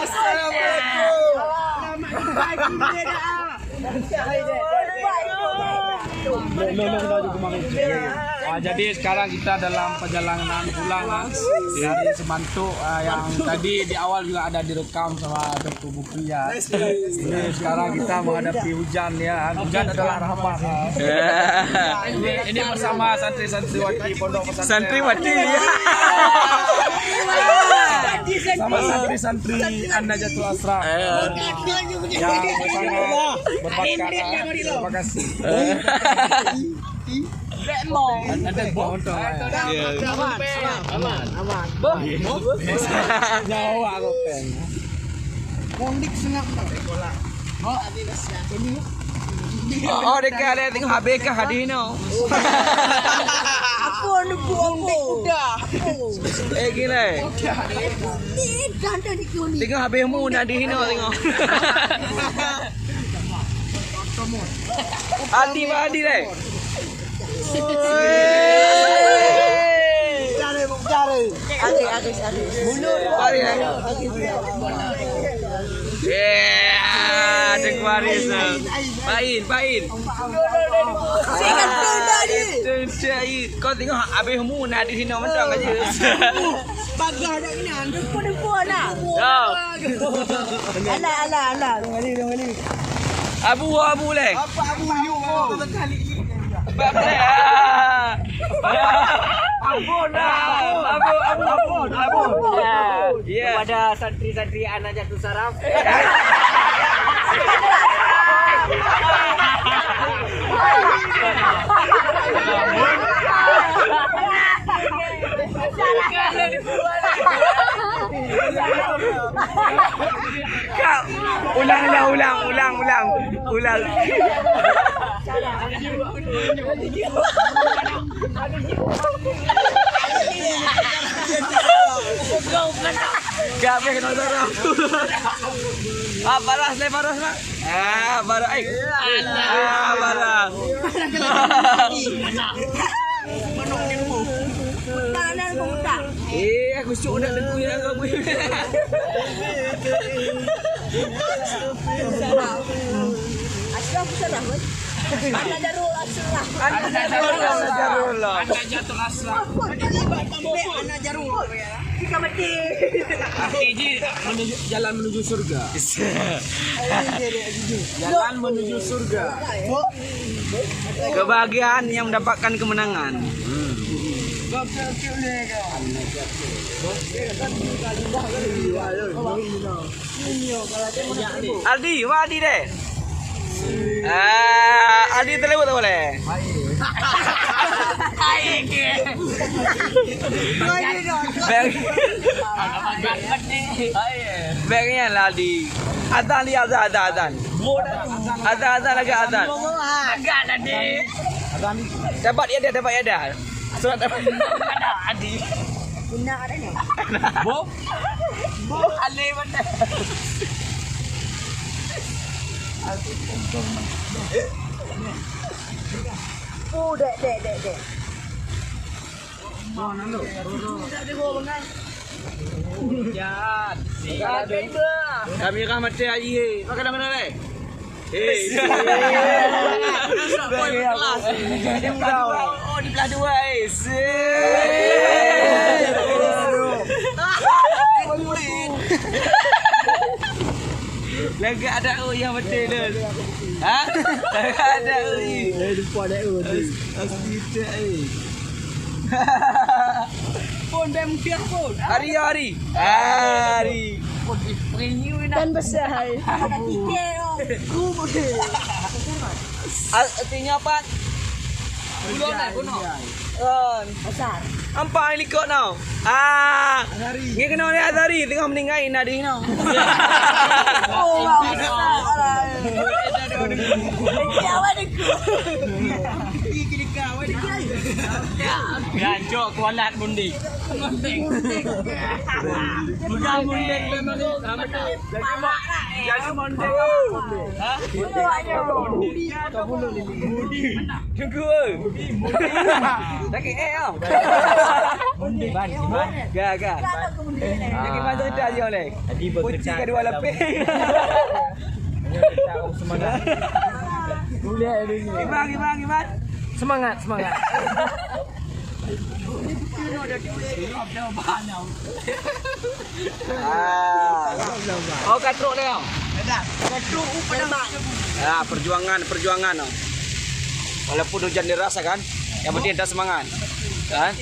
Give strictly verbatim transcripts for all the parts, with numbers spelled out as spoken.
Assalamualaikum. Ah, jadi sekarang kita dalam perjalanan pulang, ah, dari Semantok, ah, yang tadi di awal juga ada direkam sama Teuku Bukri, ya. Ini sekarang kita menghadapi hujan, ya. Hujan adalah rahmat, ah. Ini, ini bersama santri-santriwati Pondok Pesantren. Santriwati, ya. Sama santri-santri An-Najatul Asra. Ya, bersama berbakat, ah. Terima kasih. Ada buah motor. Ya. Aman, aman, aman. Nyawa aku pen. Kondik seungap tau. Oh, oh, dekat ada tengok habis kah hadis no. Apa ni buah kondik kuda? Eh, gila. Kondik, ganda ni kuning. Tengok habis mu nak dihina tengok. Hati mah adil, eh. Cara, cara. Mundur. Ya, Teuku Haris. Pain, pain. Kau tengok habis mu nak dihina mentang aja. Bagah dak kena, depa-depa lah. Ya. Alah, alah, alah. Dong kali, dong kali. Abu, abu leh. Apa abu yuk? Abu leh. Abu dah. Abu, abu, abu, abu. Ya. Ya. Kepada santri-santri An-Najatul Saraf. Kak, ulang, ulang, ulang, ulang, ulang, ulang. Kak, habis kena darah. Ah, paras leh, paras lah. Ah, barang, eh. Ah, barang. Eh, aku syok nak tegur ya, aku. Asal aku salah, weh. Anak Jarul, asal lah. Anak Jarul, anak Jarul lah. Anak Jarul asal. Anak Jarul. Kita mati. Kaki je menuju, jalan menuju surga. Jalan menuju surga. Kebahagiaan yang mendapatkan kemenangan. Hmm. Aldi, wah Aldi deh. Ah, Aldi terlewat tak boleh? Baik. Baiknya lah Aldi. Azan Aldi, azan, azan, azan. Azan, azan lagi azan. Agak tadi. Dapat ya dia, dapat ya dia. Surat dapat. Ada Aldi. Guna ada ni. Bo. Bo, alai mana? Oh, dek, dek, dek, dek. Mana lu? Hujan. Kamera mata air. Pakai mana, eh? Eh, oh, di belah dua, eh. Lagi ada oh yang betul tu. Ha? Lagi ada oh. Eh, lupa dah oh. Asli tak eh. Pun dah mungkin pun. Hari, hari. Hari. Pun di preview dah. Dan besar hai. Ada tiket oh. Ku boleh. Artinya apa? Bulan eh, bunuh. Kan. Besar. Ampai likot tau. Ah. Ni kena ni Azari tengah meninggai nak di no. Oh, wow. Kawan aku. Ya, jok kualat mundi. Mundi. Mundi memang sama. Jadi mondek. Ha? Tunggu. Sakit eh. Iban, Iban. Ga, ga. Jadi masa dah je oleh. Kunci kedua lapis. Iban, Iban, Iban. Semangat, semangat. Ah. Oh, ka trok dah. Ya, perjuangan, perjuangan. Walaupun hujan deras kan, yang penting ada semangat. Kan?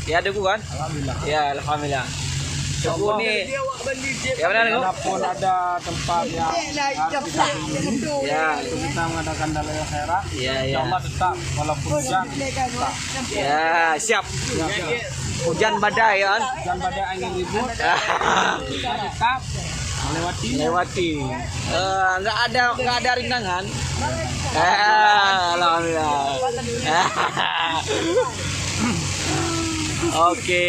Ya, Teguh kan? Alhamdulillah. Ya, alhamdulillah. Teguh ni, ya, benar, Teguh? Walaupun ada tempat yang harus kita, ya, kita mengadakan dalam akhirat. Ya, ya. Insya Allah tetap, walaupun hujan, tetap. Ya, siap. Hujan badai, ya kan? Hujan badai, angin ribut, kita tetap melewati. Melewati. Eh, nggak ada, nggak ada rintangan. Ah, alhamdulillah. Oke.